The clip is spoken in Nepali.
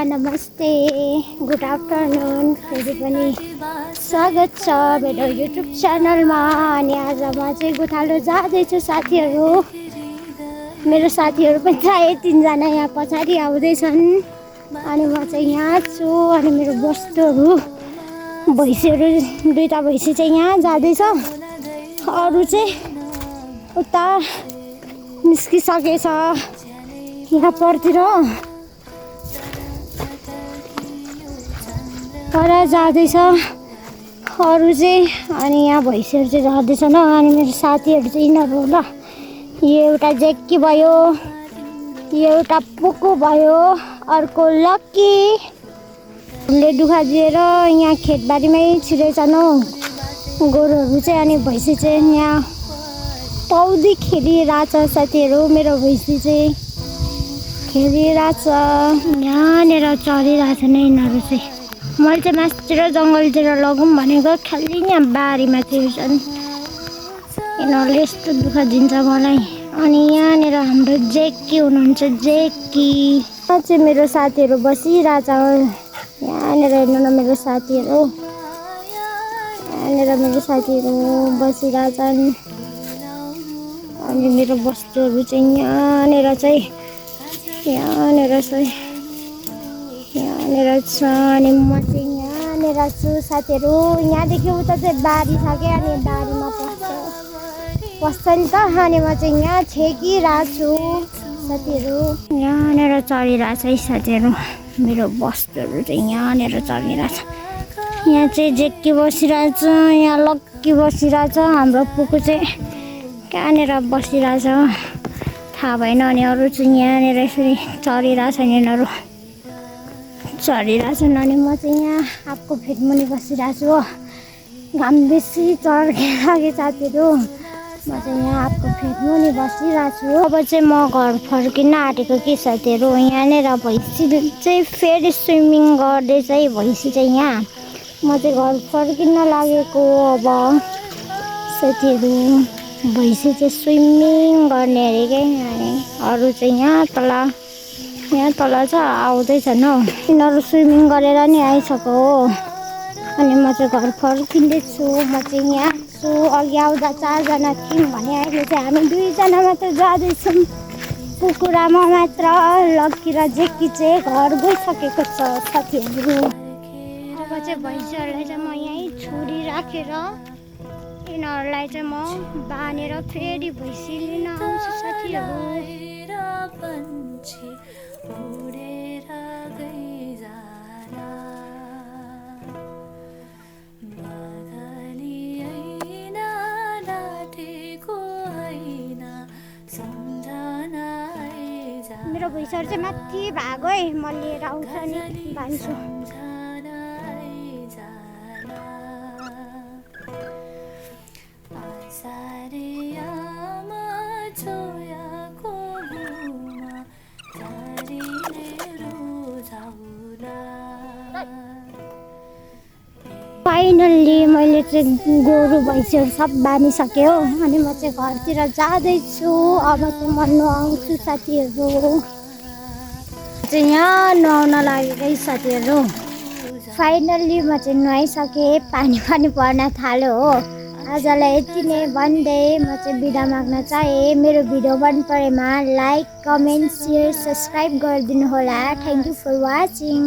नमस्ते, गुड आफ्टरनुन। फेरि पनि स्वागत छ मेरो युट्युब च्यानलमा। अनि आज म चाहिँ गोठालो जाँदैछु साथीहरू। मेरो साथीहरू पनि प्रायः 3 जना यहाँ पछाडि आउँदैछन् अनि म चाहिँ यहाँ छु। अनि मेरो वस्तुहरू भैँसीहरू 2टा भैँसी चाहिँ यहाँ जाँदैछ, अरू चाहिँ उता निस्किसकेछ यहाँ परतिर पर जाँदैछ अरू चाहिँ। अनि यहाँ भैँसीहरू चाहिँ झर्दैछन्। अनि मेरो साथीहरू चाहिँ यिनीहरू ल, यो एउटा जेक्की भयो, यो एउटा पुकु भयो, अर्को लक्की। ले दुखा दिएर यहाँ खेतबारीमै छिरेछन् हौ गोरुहरू चाहिँ। अनि भैँसी चाहिँ यहाँ पौडी खेलिरहेछ साथीहरू। मेरो भैँसी चाहिँ खेलिरहेछ, यहाँनिर चरिरहेछन् यिनीहरू चाहिँ। मैले चाहिँ मासतिर जङ्गलतिर लगौँ भनेको, खालि यहाँ बारीमा छिर्छन् यिनीहरूले, यस्तो दुःख दिन्छ मलाई। अनि यहाँनिर हाम्रो जेक्की हुनुहुन्छ, जेक्की। यहाँ चाहिँ मेरो साथीहरू बसिरहेछ, यहाँनिर हेर्नु न मेरो साथीहरू, यहाँनिर मेरो साथीहरू बसिरहेछन्। अनि मेरो वस्तुहरू चाहिँ यहाँनिर छ, अनि म चाहिँ यहाँनिर छु साथीहरू। यहाँदेखि उता चाहिँ बारी छ क्या, अनि बारीमा पस्छ नि त। अनि म चाहिँ यहाँ छेकिरहेको छु साथीहरू, यहाँनिर चलिरहेछ है साथीहरू। मेरो वस्तुहरू चाहिँ यहाँनिर चलिरहेछ। यहाँ चाहिँ जेक्की बसिरहेछ, यहाँ लक्की बसिरहेछ, हाम्रो पुकु चाहिँ कहाँनिर बसिरहेछ थाहा भएन। अनि अरू चाहिँ यहाँनिर यसरी चरिरहेछन्, यिनीहरू चरिरहेछन्। अनि म चाहिँ यहाँ आँपको फेदमुनि बसिरहेको छु हो, घाम बेसी चर्किरहेको साथीहरू। म चाहिँ यहाँ आँपको फेदमुनि बसिरहेको छु। अब चाहिँ म घर फर्किन आँटेको कि साथीहरू। यहाँनिर भैँसी चाहिँ फेरि स्विमिङ गर्दैछ है भैँसी चाहिँ यहाँ। म चाहिँ घर फर्किन लागेको अब साथीहरू। भैँसी चाहिँ स्विमिङ गर्ने अरे क्या। अनि अरू चाहिँ यहाँ तल छ, आउँदैछन् हौ यिनीहरू स्विमिङ गरेर नि आइसक्यो हो। अनि म चाहिँ घर फर्किँदैछु। म चाहिँ यहाँ छु, अघि आउँदा 4 जना थियौँ भने अहिले चाहिँ हामी 2 जना मात्र जाँदैछौँ। कुकुरामा मात्र लक्की र जेक्की चाहिँ घर गइसकेको छ साथीहरू। अब चाहिँ भैँसीहरूलाई चाहिँ म यहीँ छोडिराखेर यिनीहरूलाई चाहिँ म बाँधेर फेरि भैँसी लिन आउँछु साथीहरू। मेरो भैँसीहरू चाहिँ माथि भागो है, म लिएर आउँछु नि भान्छु। फाइनल्ली मैले चाहिँ गोरु भैँसीहरू सब बाँधिसकेँ हो। अनि म चाहिँ घरतिर जाँदैछु। अब चाहिँ म नुहाउँछु साथीहरू। चाहिँ यहाँ नुहाउन लागेकै साथीहरू। फाइनल्ली म चाहिँ नुहाइसकेँ, पानी पर्न थाल्यो हो। आजलाई यति नै भन्दै म चाहिँ बिदा माग्न चाहे। मेरो भिडियो मन परेमा लाइक, कमेन्ट, सेयर, सब्सक्राइब गरिदिनु होला। Thank you for watching.